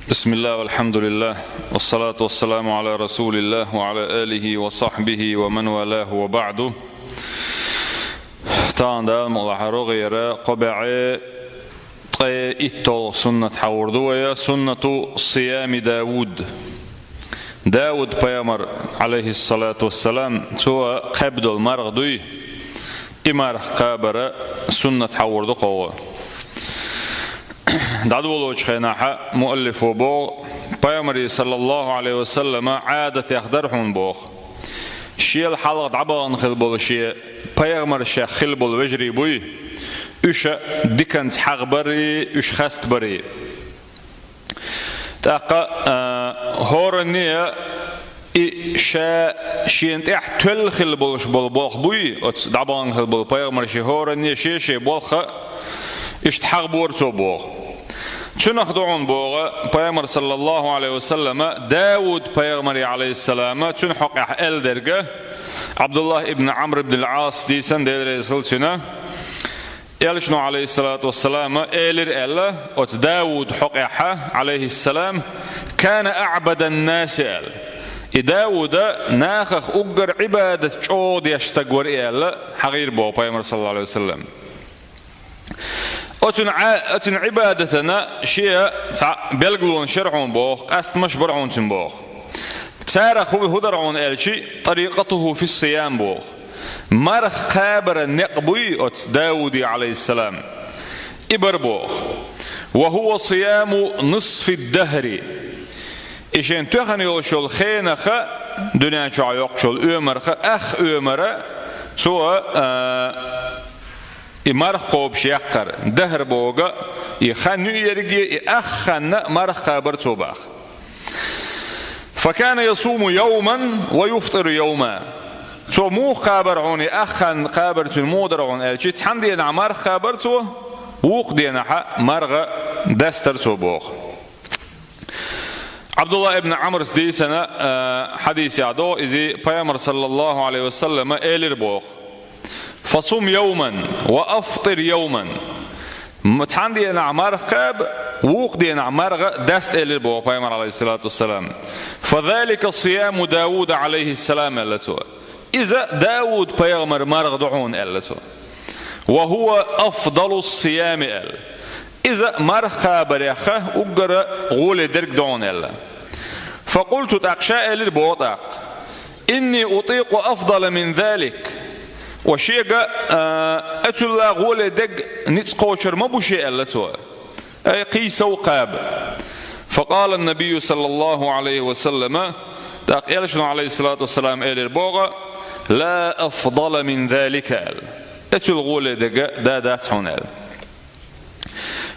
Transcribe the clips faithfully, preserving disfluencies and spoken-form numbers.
بسم الله والحمد لله والصلاة والسلام على رسول الله وعلى آله وصحبه ومن والاه وبعد. Тахана Дала мукъалахьара гӀера кхо бӀаьи ткъе итталгӀа суннат хьахьор ду вай, суннату сиями Дауд. Дауд пайхамар, Ӏалайхиссалату вассалам, цо кхаьбна долу марха дуй, и марха кхабара суннат хьахьор ду кхо вай. ДӀадолочу хенахь муаллифо боху, пайхамаре, саллаллаху Ӏалайхи ва саллама, Ӏадатех дара хьуна боху. Шел хьалха дӀабахана хилла болу шен пайхамаршех хилла болу вежарий буй, уьш диканца хьахабарий, уьш хастабарий. ТӀаккха, а, хӀоранне а и ша шена тӀехь тоьлла хилла болуш болу болх буй, оцу дӀабахана хилла болу пайхамаршен хӀоранне а шен-шен болх а иштта хьахабора цо боху. Цуьнах ду хьуна боху пайхамар, саллаллаху Ӏалайхи ва саллама, Дауд пайхамаре, Ӏалайхиссалама, цуьнан хьокъехь аьлла дерг, Ӏабдуллах ибн Ӏамр ибн ал-Ӏас дийцина, Дела реза хила цуьнан, Элчано, Ӏалайхиссалату вассалама, элира аьлла, оцу Дауд хьокъехь, Ӏалайхиссалам, «Кана аъбадан-наси», аьлла. И Дауда нахах уггар Ӏибадат чӀогӀа деш стаг вара и аьлла, хьахийра боху пайхамар, саллаллаху Ӏалайхи ва саллам. Оцуьнан Ӏа-, оцуьнан Ӏибадатана шен цхьа билгалонаш яра хьуна боху, къастамаш бара хьуна цуьнан боху. Царах хӀу-, хӀун дара хьуна аьлча, «Тарикъатуху фи-ссиям» боху. Марха кхабаран некъ буй оцу Дауде, Ӏалайхиссалам. И бара боху. «Ва хӀува сияму нисфи-д-дахри». И шен тоьхна йолуш йолу хенах, дуьнен чохь йоккхуш йолу оьмарх, ах оьмар, цо, а, и марха кхобуш яккхар. Дахр боху, и хан ю ерриге, и ах хан марха кхабар цо боху. «Факана ясуму явман ва юфтиру явма». Цо муха кхабар хьуна, и ах хан кхабар цуьнан муха дара хьуна аьлча, цхьана денахь марха кхабар цо, вукху денахь марха дастар цо боху. Ӏабдулла ибн Ӏамрас дийцина, а, хьадисехь догӀу иза, пайхамар, саллаллаху Ӏалайхи ва саллама, элира боху: «Фасум явман ва афтир явман». М-, цхьана денахь марха кхаба, вукху денахь марха даста, элира боху пайхамар, Ӏалайхиссалату вассалам. «Фазалика сияму Дауда, Ӏалайхиссалам», аьлла цо. «Иза Дауд пайхамар марха ду хьуна», аьлла цо. «Ва хӀува афдалу сиями», аьлла. «Иза марха кхабарех уггара гӀоле дерг ду хьуна», аьлла. Факъулту, тӀаккха ша элира боху тӀаккха: «Инни утикъу афдала мин залик». Ва шега, а, оцул гӀоле дерг ницкъ кхочур ма бу шен, аьлла цо. Ай, кхин сов кхаба. Факъала набийю, саллаллаху Ӏалайхи ва саллама, тӀаккха элчано, Ӏалайхиссалату вассалам, элира боху: «Ла афдала мин залика», аьлла. Оцул гӀоле дерг да дац хьуна, аьлла.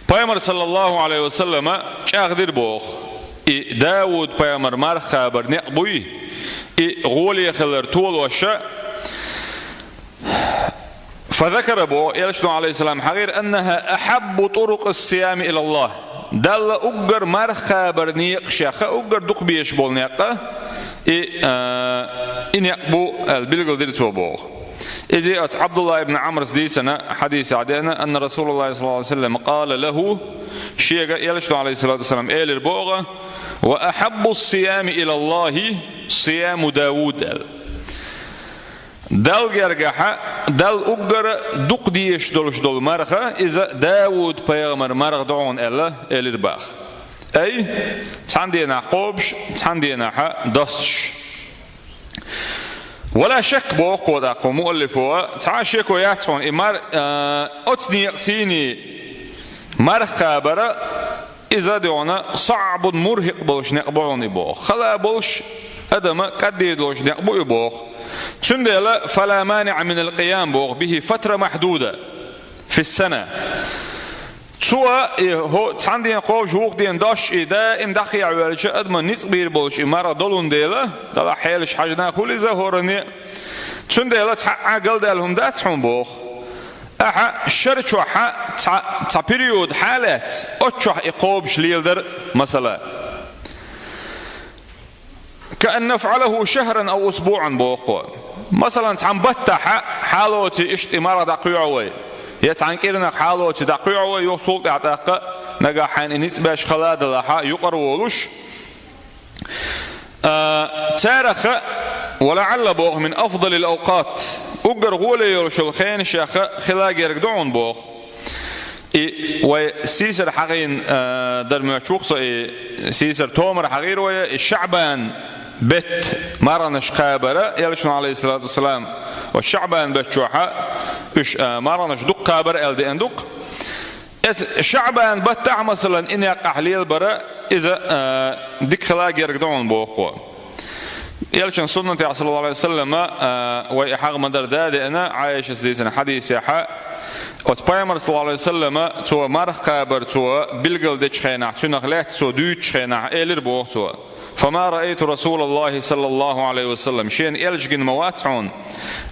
Пайхамар, саллаллаху Ӏалайхи ва саллама, чӀагӀдира боху: и Дауд пайхамар марха кхабар некъ буй, и гӀоле хилар толош. Фазакара боху, элчано, Ӏалайхиссалам, хьахийра: «Аннаха ахьаббу турукъи ссиями илаллах». Далла уггар марха кхабар некъашех уггар дукха безаш болу некъ, и, а, и некъ бу аьлла билгалдира цо боху. Иза оцу Ӏабдулла ибн Ӏамрас дийцина хьадисехь деана, анна Расулаллахи, саллаллаху Ӏалайхи ва саллам, къала лаху, шега элчано, Ӏалайхиссалату вассалам, элира боху: «Ва ахьаббу ссиями илаллахи сияму Дауд», аьлла. Далла гергахь, Далла уггара дукха дезаш долуш долу марха, иза Дауд пайхамар марха ду хьуна, аьлла, элира боху. Ай, цхьана денахь кхобуш, цхьана денахь достуш. Вала шакка, боху кхо тӀаккха муаллифо, цхьа а шеко яц хьуна, и мар-, а, оцу некъаца марха кхабар, иза дегӀана саӀбун, мурхӀикъ болуш некъ бу хьуна и боху. Хала болуш, адама кӀаддийр долуш некъ бу и боху. Цундела фала маниӀа минал къиям боху бихи фатра махьдуда фиссана. Цо и хӀо-, цхьана ден кхобуш, вукху ден достуш, и даим дӀакхехьа воьлча, адама ницкъ бийр болуш и марха долун дела, далахь хьелаш хьажна хуьлу иза хӀоранне. Цундела цхьа а галдаьлла хӀума дац хьуна боху. Ахьа шар чохь цхьа, цхьа период хьалаьцна, оцу чохь и кхобуш леладар, масала. «Каан нафӀалаху шахран ав усбуӀан», боху кхо. Масалан, цхьана баттахь хьалоций иштта и марха дӀакхоьхьу вай, я цхьана кӀирнах хьалоций дӀакхоьхьу вай, юха цул тӀаьхьа тӀаккха нагахь хьайна и ницкъ беш хала далахь, юкъара волуш. А, цараха, ولعل боху من أفضل الأوقات, уггар гӀоле йолуш йолу хенашеха хила герга ду хьуна боху. И вай сийсара хьагӀийна, а, дар моьттуш ву-кх со, и сийсара томара хьагӀийра вай, и ШаӀбан бетта марханаш кхабар, элчано, عليه الصلاة والسلام, оцу ШаӀбан бетта чохь уьш, а, марханаш дукха кхабар аьлла деана ду-кх. Иза ШаӀбан баттахь, масалан, и некъахь лелабар, иза, а, дика хила герга ду хьуна боху кхо. Элчан суннатехь, صلى الله عليه وسلم, а, вай и хьагӀ ма-дарра да а деана, Ӏайшас дийцина хьадисехь, оцу Пайхамар, صلى الله عليه وسلم, цо марха кхабар цо билгал дечу хенахь, цуьнах лаьцна цо дуьйцучу хенахь, элира боху цо: فما رأيت رسول الله صلى الله عليه وسلم, шена элча гина ма вац хьуна,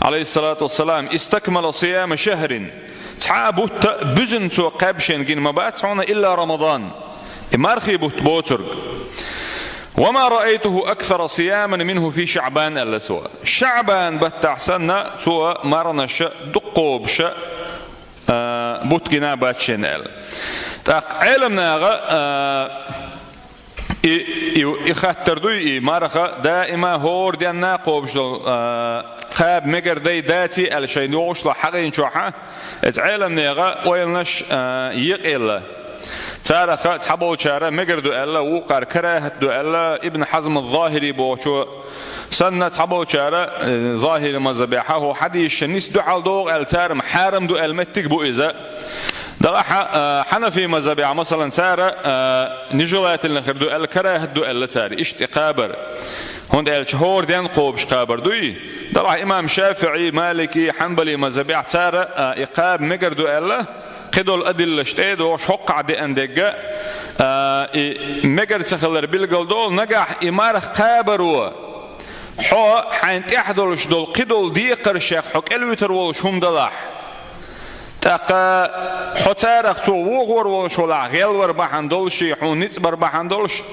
عليه الصلاة والسلام, استكمل صيام شهر, цхьа а бутт буьзна цо кхаьбна шена гина ма бац хьуна, إلا رمضان, и мархий бутт боцург. وما رأيته أكثر صياما منه في شعبان, аьлла цо. ШаӀбан баттахь санна, цо марханаш дукха кхобуш, а, бутт гина бац шена аьлла. ТӀаккха Ӏеламнаха, а, и, и, и хаттар дуй, и марха даима хӀора денна кхобуш долу, а, кхаба мегар дай, даций аьлла шайна йогӀуш ло хьагӀийначохь, иза Ӏеламнехан ойланаш, а, екъаелла. Цараха цхьаболчара мегар ду аьлла, вукхара карахӀат ду аьлла, Ибн Хьазм аз-Захири бохучо санна, цхьаболчара, э, Захири мазхабехь, хӀокху хьадисашна ниса дуьхьал догӀу аьлла, цара-м хьарам ду аьлла меттиг бу иза. Делахь, э, Хьанафи мазхабехь, масалан, цара, э, нежелательно хир ду аьлла, карахӀат ду аьлла цара, иштта и кхабар. ХӀунда аьлча хӀора денна кхобуш кхабар дуй. Делахь имам ШафиӀи, Малики, Хьанбали мазхабехь цара, э, и кхаба мегар ду аьлла, кхидолу адиллаш тӀе а догӀуш, хӀоккхахь деана дерг, а, и мегар ца хилар билгал долу, нагахь и марха кхабаро хьо хьайна тӀехь долуш долу кхидолу декхаршех хьо кӀелвуьтур волуш хӀума далахь. ТӀаккха хьо царах цо вохор волуш валахь, гӀелвар бахьана долуш, хьуна ницкъ бар бахьана долуш,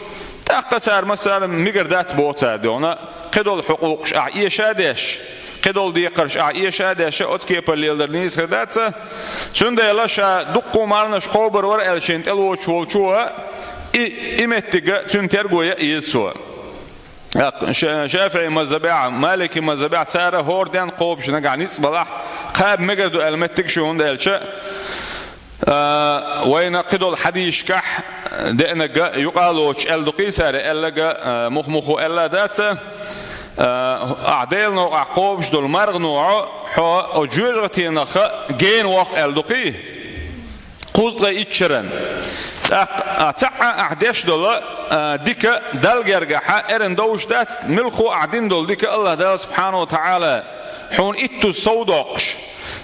тӀаккха цара массарна мегар дац боху цара дуьхьал, кхидолу хьукъукъаш ахь эша а деш, кхидолу декхарш ахь эша а деш, оцу кепара леладар нийса хир дац. Цундела ша дуккха а марханаш кхобур вара аьлла шена тӀелоцуш волчо, и, и меттиг цуьнан терго ян еза цо. Ша-, ШафиӀи мазхабехь, Малики мазхабехь цара хӀора денна кхобуш нагахь ницкъ балахь, кхаба мегар ду аьлла меттиг шу, хӀунда аьлча, а, вайна кхидолу хьадисашкахь деанарг юкъа а лоцуш аьлла ду-кх цара, аьлларг, а, муха-муха аьлла а дац, а, ахь Делан новкъахь кхобуш долу мархано хьо, хьо оцу жоьжахатенах гена воккху аьлла ду-кх. Кхузткъе итт шарна. ТӀаккха, а, цхьаъ а ахь деш долу, а, дика Далла гергахь эрна довш дац, муьлхха а ахь дина долу дика АллахӀ Дала Субхьанаху ва ТаӀала хьуна иттуза сов доккхуш.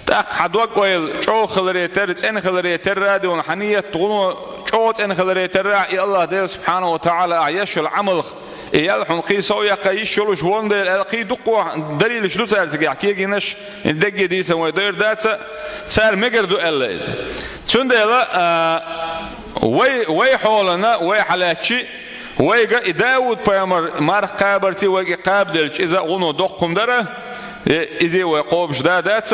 ТӀаккха хьан дог-ойла чӀогӀа хиларе терра, цӀена хиларе терра а дуьйна, хьан ният, гӀуно чӀогӀа цӀена хиларе терра, и АллахӀ Дела Субхьанаху ва ТаӀала ахь еш йолу Ӏамалх, и ял хьуна кхин сов яккха йиш йолуш волун дела аьлла, кхин дуккха далилаш ду цара цигахь, кегийнаш, и дерриге дийцина вай дойр дац, цара мегар ду аьлла иза. Цундела, а, вай, вай хьолана, вай хьалаьцчи, вайга и Дауд-пайхамар марха кхабарций вайга и кхаба делча, иза гӀуно доккха хӀума дара, и, иза вай кхобуш да а дац,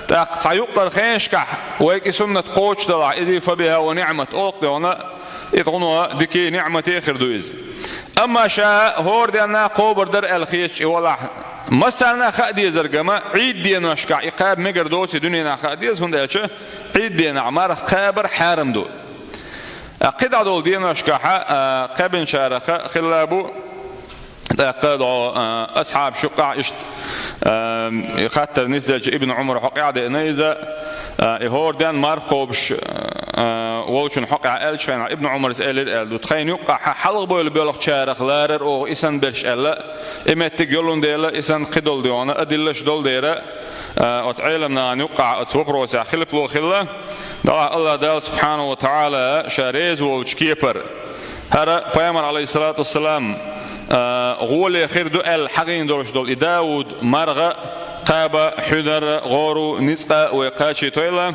тӀаккха цхьа юккъара хенашкахь вайга и суннат кхочушдалахь, иза фабиха ва ниӀмат олу-кх дуьхьал, и гӀуно дикий ниӀматий хир ду иза. Амма ша хӀора денна кхобур дара аьлла хеташ и валахь, массарна а хаа дезарг ма, Ӏийд деношкахь и кхаба мегар доций дуьненахь хаа деза, хӀунда аьлча Ӏийд денахь марха кхабар хьарам ду. А кхидӀа долу деношкахь, а, кхаьбинчараха хилла бу, тӀаккха дӀо, а, асхьабаш юккъахь иштта, а, и хаттар нисделча Ибн Ӏумар хьокъехь а деана иза, а, и хӀора денна марха кхобуш, а, волчун хьокъехь аьллачу хенахь Ибн Ӏумарс элира аьлла ду: «Тхайна юккъахь хьалха бевлла боьлхучарах ларара оха и санна берш», аьлла, и меттиг йолун дела, и санна кхидолу дуьхьал адиллаш долу дела, а, оцу Ӏеламнахана юккъахь оцу вопросехь хилаф ло хилла. Делахь АллахӀ Дала Субхьанаху ва ТаӀала ша реза волчу кепара, хӀара пайхамар, Ӏалайхиссалату вассалам, а, гӀоле хир ду аьлла хьагӀийна долуш долу и Дауд марха кхаба хьуьнара гӀору ницкъа вай кхачийтойла.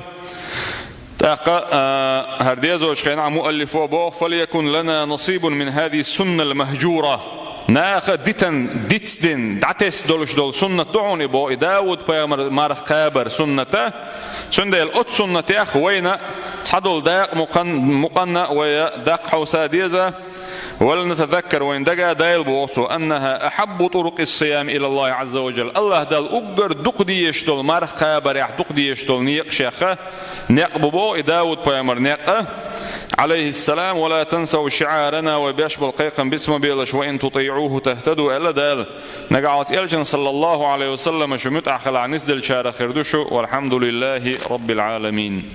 ТӀаккха, а, хӀара дезочу хенахь муаллифо боху: «فليكن لنا نصيب من هذه السنة المهجورة». Наха дитан, дицдина, дӀатесна долуш долу суннат ду хьуна и боху, и Дауд-пайхамар марха кхабар сунната. Цундела оцу суннатех вайна Цхьадолу дакъа мукъан-, мукъанна а вай даккха хьовса деза, ولنتذكر, вайн дага дайла боху цо, أنها أحب طرق الصيام إلى الله عز وجل. АллахӀ Далла уггар дукха дезаш долу марха кхабарехь дукха дезаш долу некъашех некъ бу боху и Дауд-пайхамар некъ, عليه السلام. ولا تنسوا شعارنا, вай беш болу кхайкхам биц ма белаш, وإن تطيعوه تهتدوا, аьлла Дала. Нагахь оцу элчанна, саллаллаху Ӏалайхи ва саллама, шу муьтӀахь хилахь, нисделлачарах хир ду шу. والحمد لله رب العالمين.